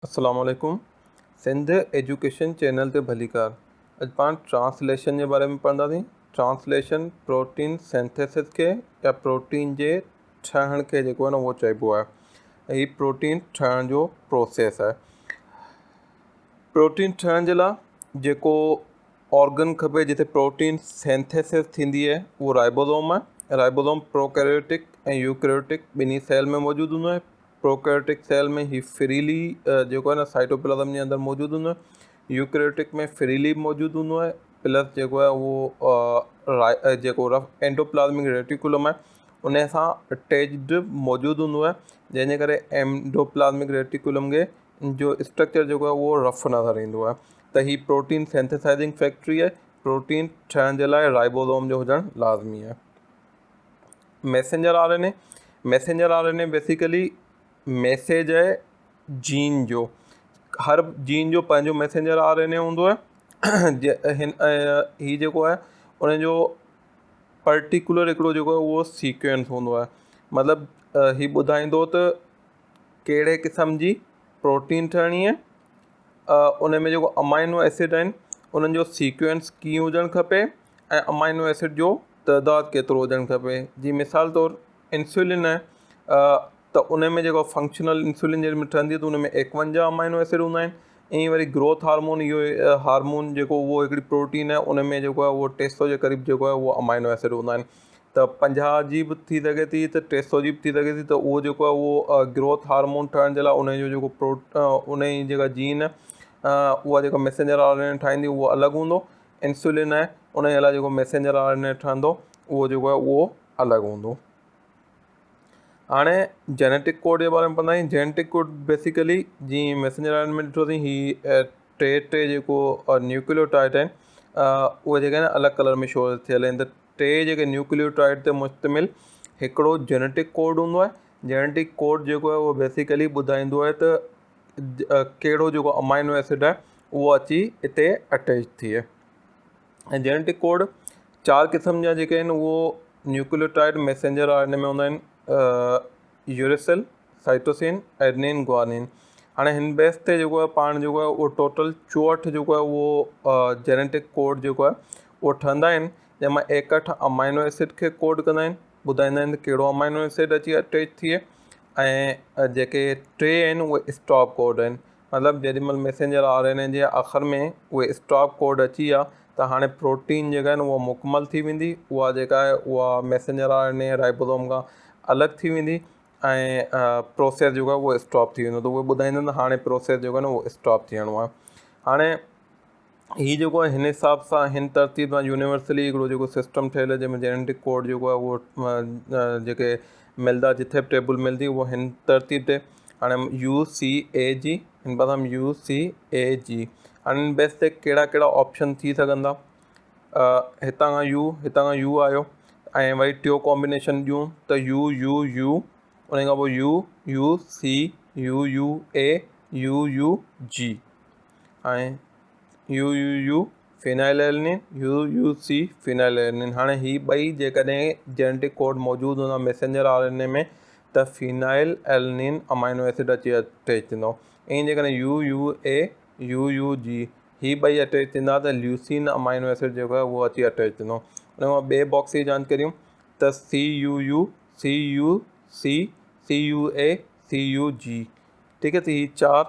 السلام عليڪم Sindh education channel تي ڀليڪار اڄ پاڻ ٽرانسليشن جي باري ۾ پڙهنداسين ٽرانسليشن پروٽين سينٿيسس کي يا پروٽين جي ٺهڻ کي جيڪو آهي نه اهو چئبو آهي هي پروٽين ٺهڻ جو پروسيس آهي پروٽين ٺهڻ جي لاء جيڪو آرگن کپي جتي پروٽين سينٿيسس ٿيندي آهي اهو رائبوزوم آهي. رائبوزوم پروڪيريوٽڪ ۽ يوڪيريوٽڪ ٻنهي سيل ۾ موجود هوندو آهي. پروڪيريوٽڪ سيل ۾ هي فريلي جيڪو آهي نه سائٽوپلازم جي اندر موجود هوندو آهي. يوڪيريوٽڪ ۾ فريلي به موجود هوندو آهي پلس جيڪو آهي اهو جيڪو رف اينڊوپلازمڪ ريٽيڪولم آهي ان سان اٽيچڊ موجود هوندو آهي جنهن جي ڪري اينڊوپلازمڪ ريٽيڪولم کي جو اسٽرڪچر جيڪو آهي اهو رف نظر ايندو آهي ته هي پروٽين سينٿيسائزنگ فيڪٽري آهي پروٽين ٺهڻ جي لاء رائبوزوم جو هجڻ لازمي آهي messenger R N A messenger R N A basically message آهي جين جو هر جين جو پنهنجو ميسينجر آر اين اي هوندو آهي هن هي جيڪو آهي ان جو پرٽيڪولر هڪڙو جيڪو آهي اهو سيڪوينس هوندو آهي مطلب هي ٻڌائيندو ته ڪهڙي قسم جي پروٽين ٺهڻي آهي ان ۾ جيڪو امائنو ايسڊ آهن انهن جو سيڪوينس ڪيئن هجڻ کپي ۽ امائنو ايسڊ جو تعداد ڪيترو هجڻ کپي جي مثال طور انسولين آهي ته ان ۾ جيڪو فنڪشنل انسولين جنهن ۾ ٺهندي ته ان ۾ ايڪونجاهه امائنو ايسڊ هوندا آهن ائين وري گروٿ هارمون اهو هارمون جيڪو اهو هڪڙي پروٽين آهي ان ۾ جيڪو آهي اهو ٽي سو جي قريب جيڪو آهي اهو امائنو ايسڊ هوندا آهن ته 50 جي به ٿي سگهي ٿي ته 300 جي به ٿي سگهي ٿي ته اهو جيڪو آهي اهو گروٿ هارمون ٺهڻ جي لاء ان جو جيڪو پرو ان جي جيڪا جين اها جيڪا ميسينجر آر اين اي ٺاهيندي اهو الڳ هوندو انسولين آهي ان جي لاء جيڪو ميسينجر آر اين اي ٺهندو اهو جيڪو آهي اهو الڳ هوندو هاڻي جينيٽڪ ڪوڊ جي باري ۾ پڙهندا آهيون جينيٽڪ ڪوڊ بيسيڪلي جيئن ميسينجر آر اين ۾ ڏٺوسين هي ٽي ٽي جيڪو نيوڪليوٽائڊ آهن اهي جيڪي آهن الڳ ڪلر ۾ شو ٿيل آهن ته ٽي جيڪي نيوڪليوٽائڊ تي مشتمل هڪڙو جينيٽڪ ڪوڊ هوندو آهي جينيٽڪ ڪوڊ جيڪو آهي اهو بيسيڪلي ٻڌائيندو آهي ته ڪهڙو جيڪو امائنو ايسڊ آهي اهو اچي هتي اٽيچ ٿئي ۽ جينيٽڪ ڪوڊ چار قسم جا جيڪي آهن اهو نيوڪليوٽائڊ ميسينجر آر اين اي ۾ هوندا آهن يوريسل سائٽوسين ايڊنين گوانين هاڻي هن بيس تي جيڪو آهي پاڻ جيڪو آهي اهو ٽوٽل 64 جيڪو آهي اهو جينيٽڪ ڪوڊ جيڪو آهي اهو ٺهندا آهن جنهن مان 61 امائنو ايسڊ کي ڪوڊ ڪندا آهن ٻڌائيندا آهن ته ڪهڙو امائنو ايسڊ اچي اٽيچ ٿئي ۽ جيڪي ٽي آهن اهي اسٽاپ ڪوڊ آهن مطلب جيڏي مهل ميسينجر آر اين اي جي آخر ۾ اهي اسٽاپ ڪوڊ اچي ويا ته هاڻي پروٽين جيڪا آهن اها مڪمل ٿي ويندي اها جيڪا آهي اها messenger R N A ribosome کان الڳ ٿي ويندي ۽ پروسيس جيڪو آهي اهو اسٽاپ ٿي ويندو ته اهي ٻڌائيندا ته هاڻي پروسيس جيڪو آهي نه اهو اسٽاپ ٿيڻو آهي هاڻي هي جيڪو آهي هن حساب سان هن ترتيب سان يونيورسلي هڪڙو جيڪو سسٽم ٺهيل آهي جنهن ۾ جينيٽڪ ڪوڊ جيڪو آهي اهو جيڪي ملدا جٿي به ٽيبل ملدي اهو هن ترتيب تي هاڻي يو سي اي جي هن پاسا يو سي اي جي هاڻي هن بيس تي ڪهڙا ڪهڙا آپشن ٿي سگهندا هتان کان يو هتان کان يو آيو ۽ وري ٽيو ڪامبينيشن ڏيون ته يو يو يو ان کان پوء U U C U U A U U G ۽ U U U phenylalanine U U C phenylalanine هاڻي هي ٻئي جيڪڏهن جينيٽڪ ڪوڊ موجود هوندا ميسينجر آر اين اي ۾ ته فينائل ايلنين امائنو ايسڊ اچي اٽيچ ٿيندو ائين جيڪڏهن U U A U U G هي ٻئي اٽيچ ٿيندا ته ليوسين امائنو ايسڊ جيڪو آهي اهو اچي اٽيچ ٿيندو ان کان ٻئي باڪس جي جانچ ڪريون ته C U U C U C C U A C U G ٺيڪ آهي ته هي چار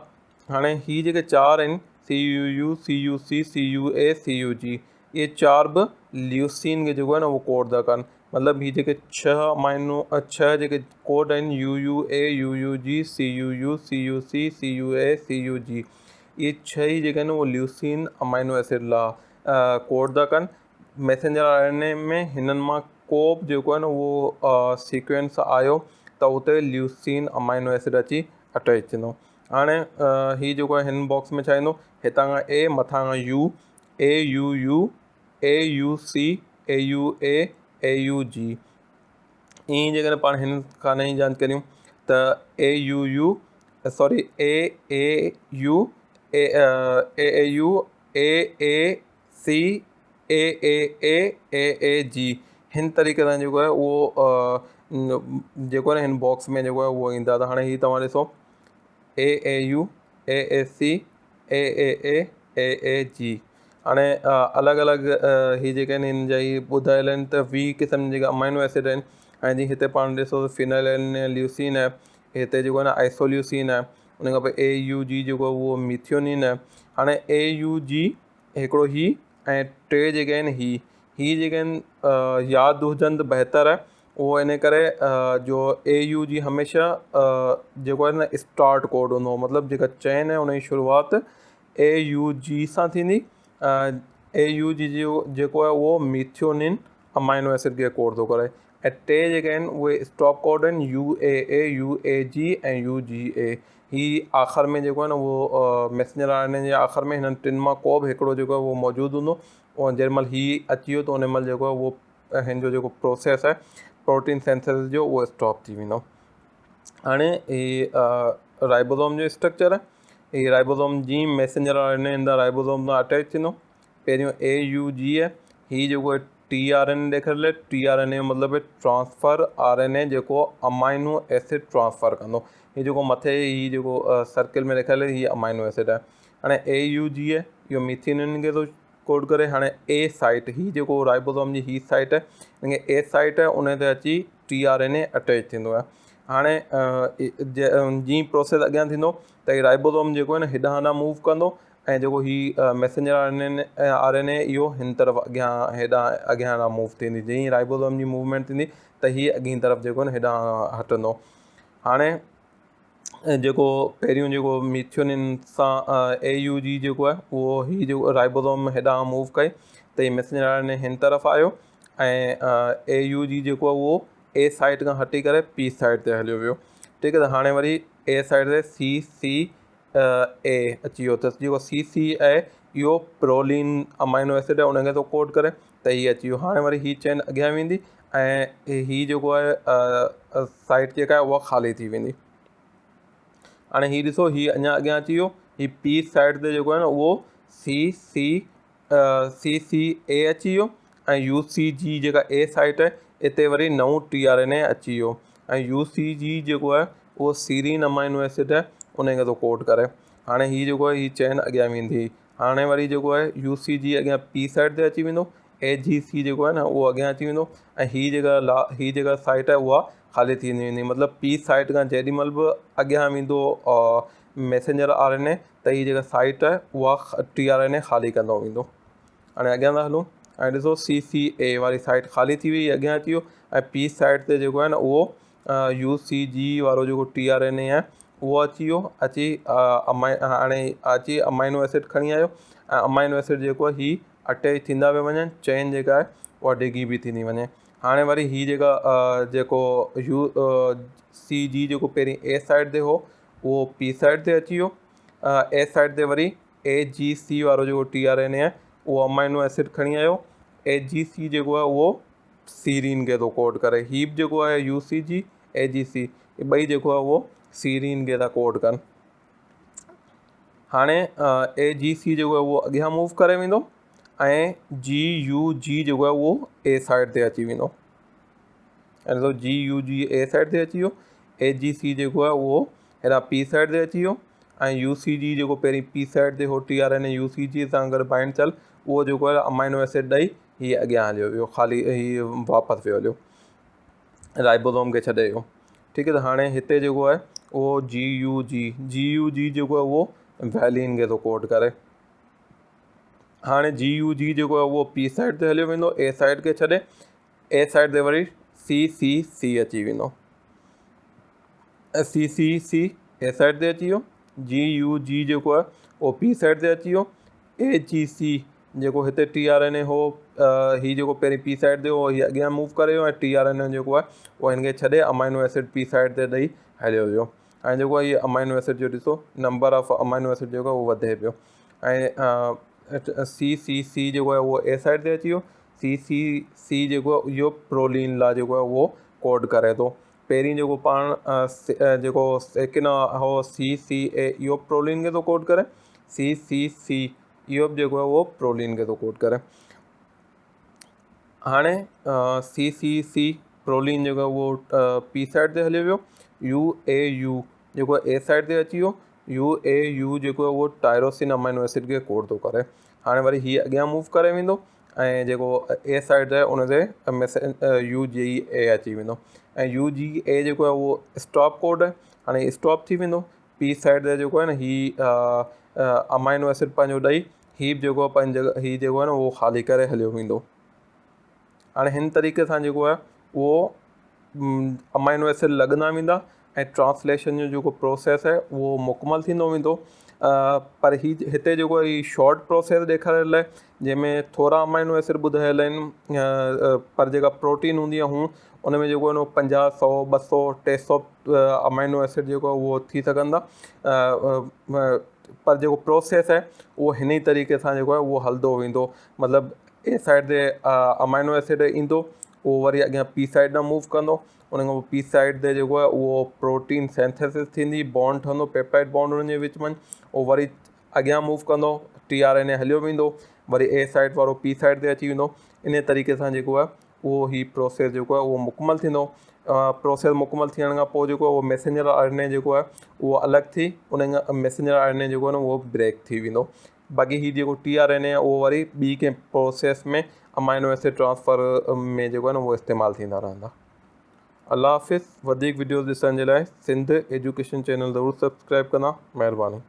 هاڻي هي جيڪي چار آهن C U U C U C C U A C U G اهي چار به ليوسين کي جيڪو آهي نه اهو ڪوڊ ٿا ڪن مطلب هي جيڪي ڇهه امائنو ڇهه جيڪي ڪوڊ آهن U U A U U G C U U C U C C U A C U G اهي ڇهه ئي جيڪي آهن اهو ليوسين امائنو ايسڊ لا ڪوڊ ٿا ڪن ميسينجر آر اين اي ۾ هنن مان ڪو به جيڪو آهي نه اهو سيڪوينس آيو ته اتي ليوسين امائنو ايسڊ اچي اٽيچ ٿيندو هاڻي هي جيڪو آهي هن باڪس ۾ ڇا ايندو هتان کان اي مٿان کان U A U U A U C A U A A U G ائين جيڪڏهن پاڻ هن خاني جي جانچ ڪريون ته A U U sorry A A U A A U A A C A A A A A G هن طريقي سان جيڪو آهي اهو جيڪو آهي هن باڪس ۾ جيڪو آهي اهو ايندا ته هاڻي هي توهان ڏسو اي اي يو اي اي سي، اي اي اي، اي اي جي. هاڻي الڳ الڳ هي جيڪي آهن هن جا هي ٻڌايل آهن ته 20 قسم جا جيڪا امائنو ايسڊ آهن ۽ جي هتي پاڻ ڏسو ته فينائل ليوسين آهي، هتي جيڪو آهي نه آئسوليوسين آهي، ان کان پوء اي يو جي جيڪو آهي اهو ميٿيونين آهي. هاڻي اي يو جي هڪڙو هي ۽ ٽي جيڪي آهن هي هي جيڪي آهن ياد هجن ته بهتر آهي. اهو ان ڪري جو اي يو جي هميشه جيڪو آهي نه اسٽارٽ ڪوڊ هوندو آهي، مطلب جيڪا چين آهي ان جي شروعات اي يو جي سان ٿيندي. اي يو جي جو جيڪو آهي اهو ميٿيونين امائنو ايسڊ کي ڪوڊ ٿو ڪري ۽ ٽي جيڪي آهن اهي اسٽاپ ڪوڊ آهن يو اي اي، يو اي جي ۽ يو جي اي. هي آخر ۾ جيڪو آهي نه اهو ميسنجر آر اين اي جي آخر ۾ هنن ٽن مان ڪو به هڪڙو جيڪو آهي اهو موجود هوندو. ۽ جنهن مهل هي اچي ويو ته ان مهل جيڪو آهي اهو هن جو جيڪو پروسيس آهي پروٽين سينٿيسس جو اهو اسٽاپ ٿي ويندو. هاڻي هي رائبوزوم جو اسٽرڪچر آهي. هي رائبوزوم جي ميسنجر آر اين اي هن رائبوزوم سان اٽيچ ٿيندو. پهريون اي يو جي آهي، هي جيڪو ٽي آر اين اي ڏيکاريل آهي، ٽي آر اين اي جو مطلب آهي ٽرانسفر آر اين اي جيڪو امائنو ايسڊ ٽرانسفر ڪندو. هي جيڪو مٿي هي جيڪو سرڪل ۾ ڏيکاريل آهي هي امائنو ايسڊ آهي. هاڻي اي يو جي آهي اهو ميٿيونين کي ٿو ڪوڊ ڪري. هاڻي اي سائيٽ هي جيڪو رائبوزوم جي هي سائيٽ آهي ان کي اي سائيٽ آهي ان تي اچي ٽي آر اين اي اٽيچ ٿيندو آهي. هاڻي جيئن پروسيس اڳيان ٿيندو ته هي رائبوزوم جيڪو آهي نه هيڏانهن هوڏانهن موو ڪندو ۽ جيڪو هي ميسنجر آر اين اي اهو هن طرف اڳيان هيڏانهن اڳيان هيڏانهن موو ٿيندي. جيئن رائبوزوم جي موومينٽ ٿيندي ته هي اڳئين طرف جيڪو آهي نه هيڏانهن هٽندو. هاڻي جيڪو پهريون جيڪو ميٿيونين سان اي يو جي جيڪو آهي اهو هي جيڪو رائبوزوم هيڏانهن موو ڪئي ته هي ميسنجر آر اين اي هن طرف آيو ۽ اي يو جي جيڪو آهي اهو اي سائيٽ کان هٽي ڪري پي سائيٽ تي هليو ويو. ٺيڪ آهي ته هاڻي وري اي سائيٽ تي سي سي اي اچي ويو اٿس. جيڪو سي سي اي اهو پرولين امائنو ايسڊ آهي ان کي ٿو ڪوڊ ڪري ته هي اچي ويو. هاڻي وري هي چين اڳيان ويندي ۽ هي جيڪو آهي سائيٽ جيڪا آهي اها خالي ٿي ويندي. هاڻي هي ڏسو هي اڃا اڳيان اچي ويو. هي پي سائيٽ تي جيڪو آهي نه اهو سي سي سي سي اي اچي ويو ۽ يو سي جي جيڪا اي سائيٽ آهي اتي وري نئون ٽي آر اين اي اچي ويو ۽ يو سي جي جيڪو آهي اهو سيرين امائنو ايسڊ آهي ان کي ٿو ڪوڊ ڪري. هاڻي هي جيڪو آهي هي چين اڳيان ويندي. هاڻي وري جيڪو آهي يو سي جي اڳيان پي سائيٽ تي اچي ويندو، اي جي سي جيڪو آهي نه اهو اڳيان اچي ويندو ۽ هي جيڪا لا هي جيڪا سائيٽ آهي اها خالي ٿيندي ويندي. مطلب پي سائيٽ کان جيڏي مهل به اڳيان ويندو ميسنجر آر اين اي ته هي جيڪا سائيٽ آهي اها ٽي آر اين اي خالي ڪندو ويندو. هاڻي اڳيان ٿا هلون ۽ ڏسو سي سي اي واري سائيٽ خالي ٿي وئي، اڳيان اچي ويو ۽ پي سائيٽ تي جيڪو آهي نه اهو يو سي جي وارو جيڪو ٽي آر اين اي آهي اهو اچي ويو، اچي هاڻي اچي امائنو ايسڊ کڻي آيو ۽ امائنو ايسڊ جيڪو آهي هي اٽيچ ٿيندا پيا وڃن، چين جيڪا آهي اها ڊگهي به ٿيندي وڃي. هاڻي وري هي جيڪا جيڪو يو سي جي جيڪو پهرين اي سائيڊ تي هو اهو پي سائيڊ تي اچي ويو. اي سائيڊ تي وري اي جي سي وارو جيڪو ٽي آر اين اي آهي اهو امائنو ايسڊ کڻي آيو. اي جي سي جيڪو آهي اهو سيرين کي ٿو ڪوڊ ڪري. هي به جيڪو آهي يو سي جي اي جي سي هي ٻئي جيڪو آهي اهو سيرين کي ٿا ڪوڊ ڪن. هاڻي اي جي سي جيڪو آهي اهو اڳيان موو ڪري ويندو ۽ جي يو جي جيڪو آهي اهو اي سائيڊ تي اچي ويندو. ۽ جي يو جي اي سائيڊ تي اچي ويو، اي جي سي جيڪو آهي اهو هيڏانهن پي سائيڊ تي اچي ويو ۽ يو سي جي جيڪو پهرين پي سائيڊ تي هو ٽي آر اين اي يو سي جي سان گڏ بائنڊ ٿيل اهو جيڪو آهي امائنو ايسڊ ڏئي هي اڳيان هليو ويو، خالي هي واپس ويو هليو رائبوزوم کي ڇڏي ويو. ٺيڪ آهي ته هاڻي هتي جيڪو آهي اهو جي يو جي، جي يو جي جيڪو آهي اهو ويلين کي ٿو ڪوڊ ڪري. هاڻي جي يو جي جيڪو آهي اهو پي سائيڊ تي هليو ويندو اي سائيڊ کي ڇڏي، اي سائيڊ تي وري سي سي سي اچي ويندو، سي سي سي اي سائيڊ تي اچي ويو، جي يو جي جيڪو آهي اهو پي سائيڊ تي اچي ويو، اي جي سي جيڪو هتي ٽي آر اين اي هو هي جيڪو پهرين پي سائيڊ تي هو هي اڳيان موو ڪري ويو ۽ ٽي آر اين اي جيڪو آهي اهو هن کي ڇڏي امائنو ايسڊ پي سائيڊ تي ڏئي هليو ويو. ۽ جيڪو هي امائنو ايسڊ جو ڏسو نمبر آف امائنو ايسڊ جيڪو اهو وڌي پيو ۽ سي سي سي جيڪو آهي اهو اي سائيڊ تي اچي ويو. سي سي سي جيڪو آهي اهو پرولين لاء جيڪو آهي اهو ڪوڊ ڪري ٿو. پهرين جيڪو پاڻ جيڪو سيڪنڊ هو سي سي اي اهو پرولين کي ٿو ڪوڊ ڪري، سي سي سي اهو به جيڪو آهي اهو پرولين کي ٿو ڪوڊ ڪري. هاڻي سي سي سي پرولين جيڪو آهي اهو پي سائيڊ تي هليو ويو، يو اي يو جيڪو اي سائيڊ تي اچي ويو، يو اي يو جيڪو آهي اهو ٽائروسين امائنو ايسڊ کي ڪوڊ ٿو ڪري. هاڻي وري هي اڳيان موو ڪري ويندو ۽ جيڪو اي سائيڊ آهي ان تي يو جي اي اچي ويندو ۽ يو جي اي جيڪو آهي اهو اسٽاپ ڪوڊ آهي. هاڻي اسٽاپ ٿي ويندو. پي سائيڊ تي جيڪو آهي نه هي امائنو ايسڊ پنهنجو ڏئي هي به جيڪو آهي پنهنجي جڳهه هي جيڪو آهي نه اهو خالي ڪري هليو ويندو. هاڻي هن طريقي سان جيڪو آهي اهو امائنو ايسڊ لڳندا ويندا ۽ ٽرانسليشن جو جيڪو پروسيس آهي اهو مڪمل ٿيندو ويندو. پر هي هتي جيڪو هي شارٽ پروسيس ڏيکاريل آهي جنهن ۾ ٿورا امائنو ايسڊ ٻڌايل آهن پر جيڪا پروٽين هوندي آهي هو ان ۾ جيڪو آهي 50، 100، 200، 300 امائنو ايسڊ جيڪو آهي اهو ٿي سگهن ٿا پر جيڪو پروسيس آهي اهو هن ئي طريقي سان جيڪو آهي اهو هلندو ويندو. مطلب اي سائيڊ تي امائنو ايسڊ ايندو اهو وري اڳيان پي سائيڊ ڏانهن موو ڪندو ان کان پوء پي سائيڊ تي جيڪو آهي اهو پروٽين سينٿيسس ٿيندي بانڊ ٺهندو پيپٽائيڊ بانڊ انهن جي وچ ۾ اهو وري اڳيان موو ڪندو ٽي آر اين اي هليو ويندو وري اي سائيڊ وارو پي سائيڊ تي اچي ويندو ان طريقي سان جيڪو آهي اهو هي پروسيس جيڪو آهي اهو مڪمل ٿيندو. پروسيس مڪمل ٿيڻ کان پوء جيڪو اهو ميسينجر آر اين اي جيڪو آهي اهو الڳ ٿي ان کان ميسينجر آر اين اي جيڪو آهي نه اهو بريڪ ٿي ويندو. باقي هي جيڪو ٽي آر اين اي آهي اهو وري ٻي ڪنهن پروسيس ۾ امائنو ايسڊ ٽرانسفر ۾ جيڪو آهي نه اهو استعمال ٿيندا رهندا. الله حافظ. وڌيڪ وڊيوز ڏسڻ جي لاء سنڌ ايجوڪيشن چينل ضرور سبسڪرائب ڪندا. مهرباني.